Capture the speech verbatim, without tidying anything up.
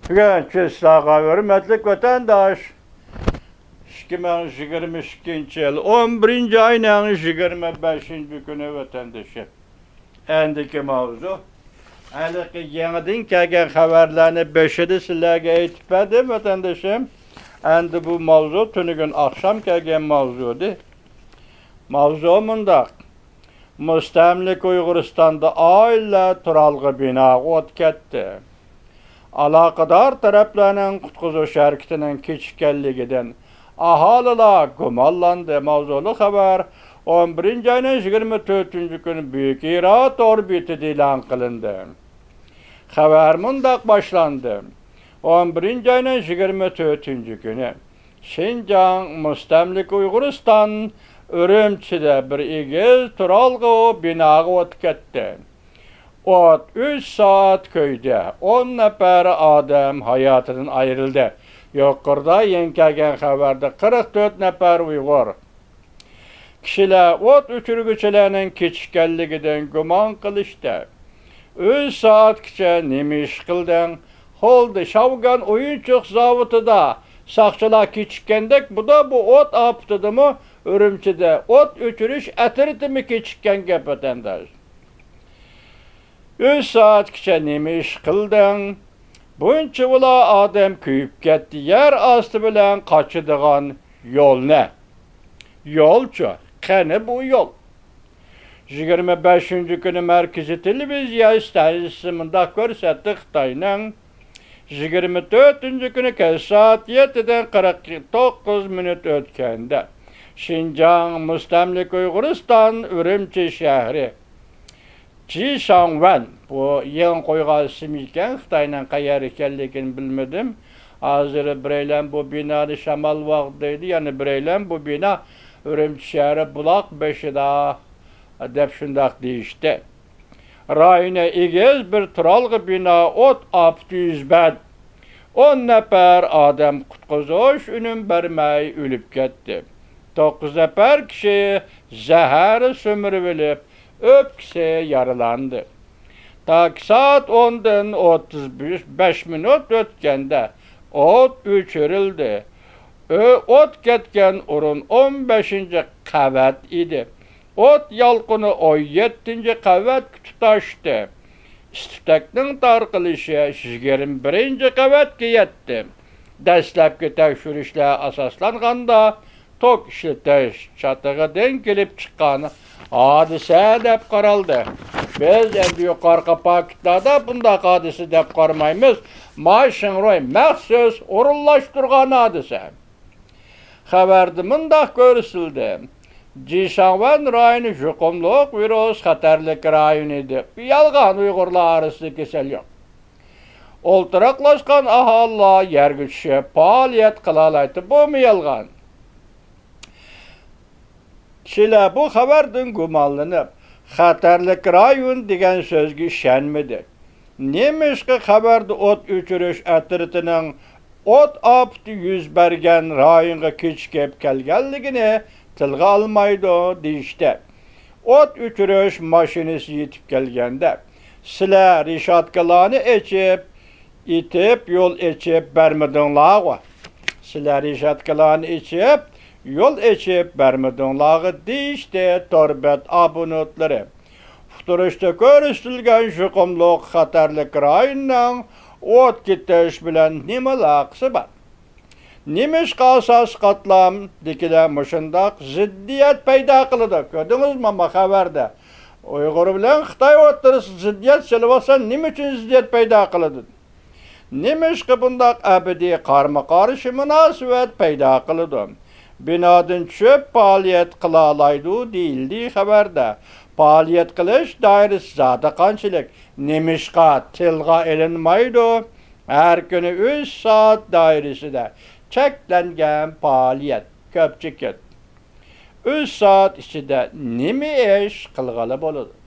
بۈگۈن چۈش ساغا ھۆرمەتلىك ۋەتەنداش. ئىككى مىڭ يىگىرمە ئىككىنچى يىل ئون بىرىنچى ئاينىڭ يىگىرمە بەشىنچى كۈنى ۋەتەندىشىم. ئەندىكى ماۋزۇ. ھېلىقى يېڭىدىن كەلگەن خەۋەرلەرنى بېشىدا سىلەرگە ئېيتىپ بەردىم، ۋەتەندىشىم. ئەمدى بۇ ماۋزۇ تۈنۈگۈن ئاخشام كەلگەن ماۋزۇ ئىدى. ماۋزۇ مۇنداق. مۇستەملىكە ئۇيغۇرىستاندا ئائىلىلەر تۇرالغۇ بىناغا ئوت كەتتى. ئالاقىدار تەرەپلەرنىڭ قۇتقۇزۇش ھەرىكىتىنىڭ كېچىككەنلىكىدىن ئاھالىلەر گۇمانلاندى. ماۋزۇلۇق خەۋەر ئون بىرىنچى ئاينىڭ يىگىرمە تۆتىنچى كۈنى بۈيۈك ھىرا تور بېتىدە ئېلان قىلىندى. خەۋەر مۇنداق باشلاندى. ئون بىرىنچى ئاينىڭ يىگىرمە تۆتىنچى كۈنى شىنجاڭ مۇستەملىكە ئۇيغۇرىستان ئۈرۈمچىدە بىر ئېگىز تۇرالغۇ بىناغا ئوت كەتتى. ئوت ئۈچ سائەت كۆيدى. ئون نەپەر ئادەم ھاياتىدىن ئايرىلدى. يۇقىرىدا يېڭى كەلگەن خەۋەردە قىرىق تۆت نەپەر ئۇيغۇر كىشىلەر ئوت ئۆچۈرگۈچىلەرنىڭ كېچىككەنلىكىدىن گۇمان قىلىشتى. ئۈچ سائەتكىچە نېمە ئىش قىلدىڭ؟ خولدى شاۋگان ئويۇنچۇق زاۋۇتىدا ساقچىلار كېچىككەندەك، بۇدا بۇ ئوت ئاپىتىدىمۇ ئۈرۈمچىدە ئوت ئۆچۈرۈش ئەترىتىمۇ كېچىككەن گەپ، ۋەتەنداش. ئۈچ سائەتكىچە نېمە ئىش قىلدىڭ؟ بۇنچىۋالا ئادەم كۆيۈپ كەتتى. يەر ئاستى بىلەن قاچىدىغان يول نە؟ يولچۇ، قېنى بۇ يول؟ يىگىرمە بەشىنچى كۈنى مەركىزىي تېلېۋىزىيە ئىستانسىسى مۇنداق كۆرسەتتى: خىتاينىڭ يىگىرمە تۆتىنچى كۈنى كەچ سائەت يەتتىدىن قىرىق توققۇز مىنۇت ئۆتكەندە، شىنجاڭ مۇستەملىكە ئۇيغۇرىستان ئۈرۈمچى شەھىرى جىشاڭۋەن، بۇ يېڭى قويغان ئىسىم ئىكەن، خىتاينىڭ قەيەر ئىكەنلىكىنى بىلمىدىم. ھازىر بىرەيلەن بۇ بىنانى شامال ۋاغدى دەيدۇ، يەنە بىرەيلەن بۇ بىنا ئۈرۈمچى شەھىرى بۇلاق بېشىدا دەپ شۇنداق دېيىشتى. رايونى ئېگىز بىر تۇرالغۇ بىنا ئوت ئاپىتى يۈز بەردى. ئون نەپەر ئادەم قۇتقۇزۇش ئۈنۈم بەرمەي ئۆلۈپ كەتتى. توققۇز نەپەر كىشى زەھەر سۈمۈرۈۋېلىپ، ئۆپكىسى يارىلاندى. تاكى سائەت ئوندىن ئوتتۇز بەش مىنۇت ئۆتكەندە ئوت ئۆچۈرۈلدى. ئۆ-، ئوت كەتكەن ئورۇن ئون بەشىنچى قەۋەت ئىدى. ئوت يالقۇنى ئون يەتتىنچى قەۋەتكە تۇتاشتى. ئىس-تۈتەكنىڭ تارقىلىشى يىگىرمە بىرىنچى قەۋەتكە يەتتى. دەسلەپكى تەكشۈرۈشلەر ئاساسلانغاندا، توك ئىشلىتىش چاتىقىدىن كېلىپ چىققان ھادىسە دەپ قارالدى. بىز ئەمدى يۇقىرىقى پاكىتلاردا بۇنداق ھادىسە دەپ قارىمايمىز. ما شىڭرۇي مەخسۇس ئورۇنلاشتۇرغان ھادىسە. خەۋەردە مۇنداق كۆرسىتىلدى: جىشاڭۋەن رايونى يۇقۇملۇق ۋىرۇس خەتەرلىك رايونى ئىدى. يالغان، ئۇيغۇرلار ئارىسىدا كېسەل يوق. ئولتۇراقلاشقان ئاھالىلەر يەرگە چۈشۈپ پائالىيەت قىلالايتتى. بۇمۇ يالغان. كىشىلەر بۇ خەۋەردىن گۇمانلىنىپ، خەتەرلىك رايون دېگەن سۆزگە ئىشەنمىدى. نېمىشقا خەۋەردە ئوت ئۆچۈرۈش ئەترىتىنىڭ ئوت ئاپىتى يۈز بەرگەن رايونغا كېچىكىپ كەلگەنلىكىنى تىلغا ئالمايدۇ دېيىشتى. ئوت ئۆچۈرۈش ماشىنىسى يېتىپ كەلگەندە، سىلەر رېشاتكىلارنى ئېچىپ، ئېتىپ يول ئېچىپ بەرمىدىڭلارغۇ؟ سىلەر رېشاتكىلارنى ئېچىپ، يول ئېچىپ بەرمىدىڭلارغۇ دېيىشتى تور بەت ئابونېنتلىرى. ئۇقتۇرۇشتا كۆرسىتىلگەن يۇقۇملۇق خەتەرلىك رايوننىڭ ئوت كېتىش بىلەن نېمە ئالاقىسى بار؟ نېمىشقا ئاساسىي قاتلامدىكىلەر مۇشۇنداق زىددىيەت پەيدا قىلىدۇ؟ كۆردىڭىزمۇ ما خەۋەردە؟ ئۇيغۇر بىلەن خىتاي ئوتتۇرىسىدا زىددىيەت سېلىۋالسا، نېمە ئۈچۈن زىددىيەت پەيدا قىلىدۇ؟ نېمىشقا بۇنداق ئەبەدىي قارمۇ-قارشى مۇناسىۋەت پەيدا قىلىدۇ؟ بىنادىن چۈشۈپ پائالىيەت قىلالايدۇ دېيىلدى خەۋەردە. پائالىيەت قىلىش دائىرىسى زادى قانچىلىك؟ نېمىشقا تىلغا ئېلىنمايدۇ؟ ھەر كۈنى ئۈچ سائەت دائىرىسىدە چەكلەنگەن پائالىيەت. كۆپ چېكىت. ئۈچ سائەت ئىچىدە نېمە ئىش قىلغىلى بولىدۇ؟